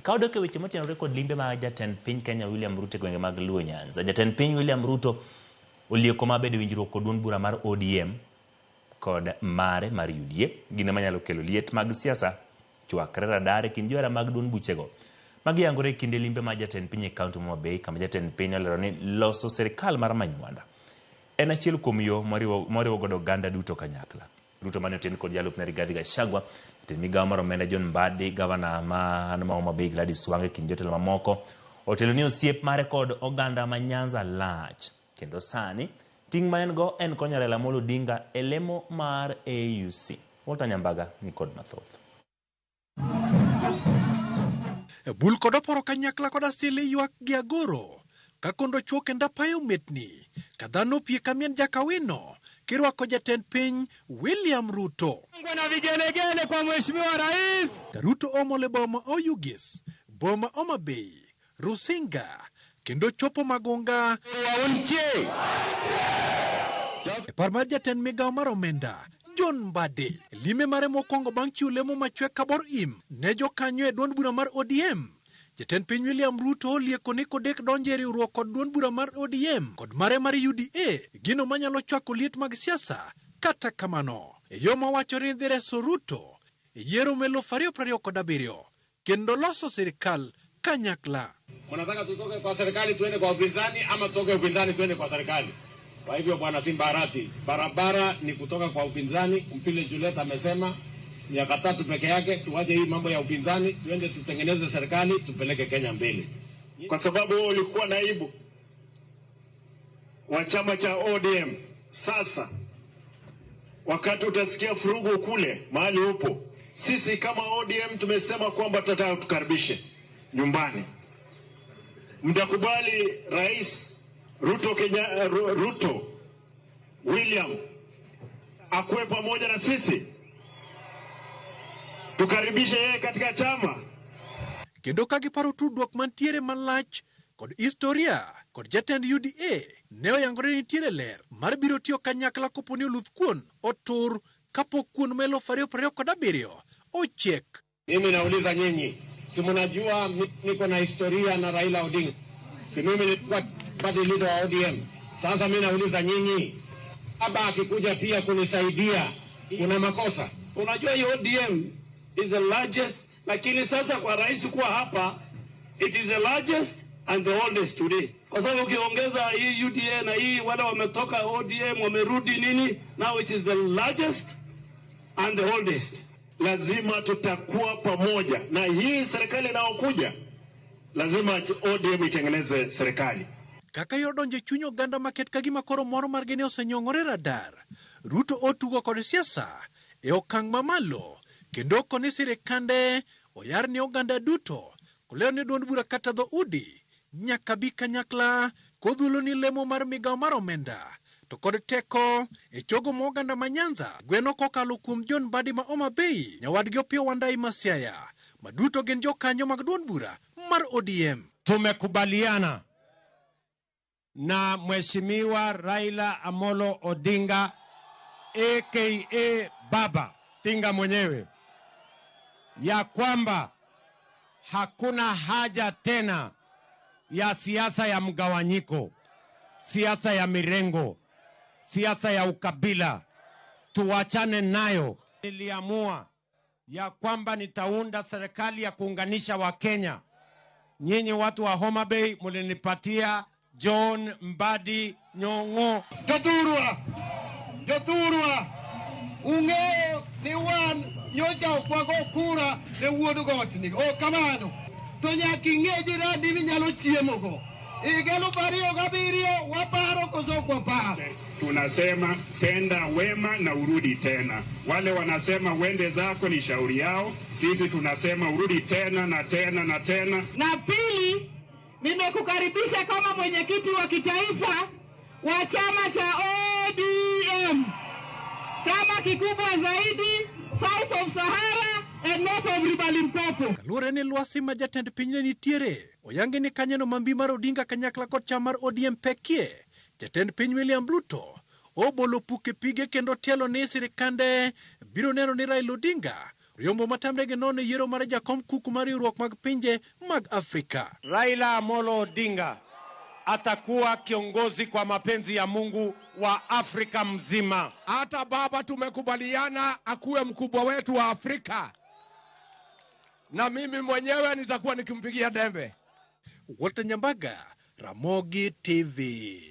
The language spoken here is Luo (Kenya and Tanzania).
Ka wadok e weche motenore kod limbe mar jatend piny Kenya William Ruto e gwenge mag Luo Nyanza, jatend piny William Ruto olieko ma bedo winjruok kod duond bura mar ODM kod mare mar UDA, gino manyalo kelo liet mag siasa chwakre radar e kind johera mag duond buchego. Magi yangore e kinde limbe mar jatend piny e kaunti ma Homa Bay kama jatend piny olero ni loso sirkal mar Manywanda en achiel kuom yo moriwo godo oganda duto kanyakla. Ruto mane oten kod jalupne Rigathi Gachagua, jatend migawo mar omenda John Mbadi, gavana ma Homa Bay Gladys Wanga e kind jotelo mamoko, otelo ni osiep mare kod oganda ma Nyanza lach kendo sani ting' ma en go en konyo Raila Amolo Odinga e lemo mar AUC. Walter Nyambaga ni kod mathoth. Bul kod oporo kanyakla kod asili ywak gi agoro ka kondo chuo kendo apayo metni ka dhano opie ka mien jakawino kirwako jatend piny William Ruto. Na vigelegele kwa Mheshimiwa Rais. Ka Ruto omol e boma Oyugis, boma Homa Bay, Rusinga kendo chopo Magunga e par mar jatend migawo mar omenda John Mbadi. Lime mare mokwongo bang' chiwo lemo machwe kabor im ne jokanyo e duond bura mar ODM. Jatend piny William Ruto olieko ni kodek donjo e riwruok kod duond bura mar ODM kod mare mar UDA, gino manyalo chwako liet mag siasa. Kata kamano, e yo mawachore ni dhi reso Ruto e yiero ma 2027 kendo loso sirkal kanyakla. Mnataka tutoke kwa serikali tuende kwa upinzani ama tutoke upinzani tuende kwa serikali? Kwa hivyo bwana Simba Arati, barabara ni kutoka kwa upinzani. Mpile Juliet amesema miaka tatu peke yake, tuache hii mambo ya upinzani, tuende tutengeneze serikali, tupeleke Kenya mbele. Kwa sababu wewe ulikuwa naibu wa chama cha ODM. Sasa wakati utasikia furugu kule mahali upo, sisi kama ODM tumesema kwamba tutataka tukaribishe nyumbani. Mtakubali Rais Ruto Kenya, Ruto William akuwe pamoja na sisi, tukaribishe yeye katika chama. Kendo ka giparo tudruok mantiere malach kod historia kod jatend UDA ne oyangore ni nitiere ler mar biro tiyo kanyakla kopo ni oluth kuon otur kapok kuon ma 2027 ochiek. Mimi nauliza nyinyi, si mnajua niko na historia na Raila Odinga? Si mimi nilikuwa party leader wa ODM? Sasa mimi nauliza nyinyi, baba akikuja pia kunisaidia, kuna makosa? Unajua hii ODM is the largest, lakini sasa kwa rais kuwa hapa, it is the largest and the oldest today. Kwa sababu ukiongeza hii UDA na hii wale wametoka ODM wamerudi nini, now it is the largest and the oldest. Lazima tutakuwa pamoja na hii serikali inayokuja, lazima ODM itengeneze serikali. Kaka yo donjo e chuny oganda maket ka gima koro moro margi ne osenyong'ore radar, Ruto otugo kod siasa e okang' mamalo kendo okoni sirikande oyar ne oganda duto kolero ni duond bura kata dho udi nyaka bi kanyakla kodhuolo ni lemo mar migawo mar omenda to kod teko e chogo ma oganda ma Nyanza gweno kokalo kuom John Mbadi ma Homa Bay, nyawadgi Opiyo Wandayi ma Siaya, ma duto gin jokanyo mag duond bura mar ODM. Tumekubaliana na Mheshimiwa Raila Amolo Odinga aka Baba Tinga mwenyewe ya kwamba hakuna haja tena ya siasa ya mgawanyiko, siasa ya mirengo, siasa ya ukabila. Tuachane nayo. Niliamua ya kwamba nitaunda serikali ya kuunganisha Wakenya. Nyinyi watu wa Homa Bay mlinipatia John Mbadi Nyong'o. Jothurwa, jothurwa, ung'eyo ni wan nyocha ok wago kura ne wuod gotni. Ok kamano. To nyaka ing'e jirani minyalo chiemogo. Higa 2007 waparo koso ok waparo? Tunasema tenda wema na urudi tena. Wale wanasema wende zako ni shauri yao, sisi tunasema urudi tena na tena na tena. Na pili, nimekukaribisha kama mwenyekiti wa kitaifa wa chama cha ODM, chama kikubwa zaidi South of Sahara and North of River Limpopo. Kaluwore ni lwasi ma jatend piny ne nitiere, oyangi ni kanyono mambi mar Odinga kanyakla kod chama mar ODM pekie. Jatend piny William Ruto obolo puk e pige kendo tielo ni sirikande biro neno ni Raila Odinga Riombo matamre gi nono e yiero mar jakom kuku mar riwruok mag pinje mag Afrika. Raila Amolo Odinga atakuwa kiongozi kwa mapenzi ya Mungu wa Afrika mzima. Hata baba tumekubaliana akuwe mkubwa wetu wa Afrika, na mimi mwenyewe nitakuwa nikimpigia debe. Walter Nyambaga, Ramogi TV.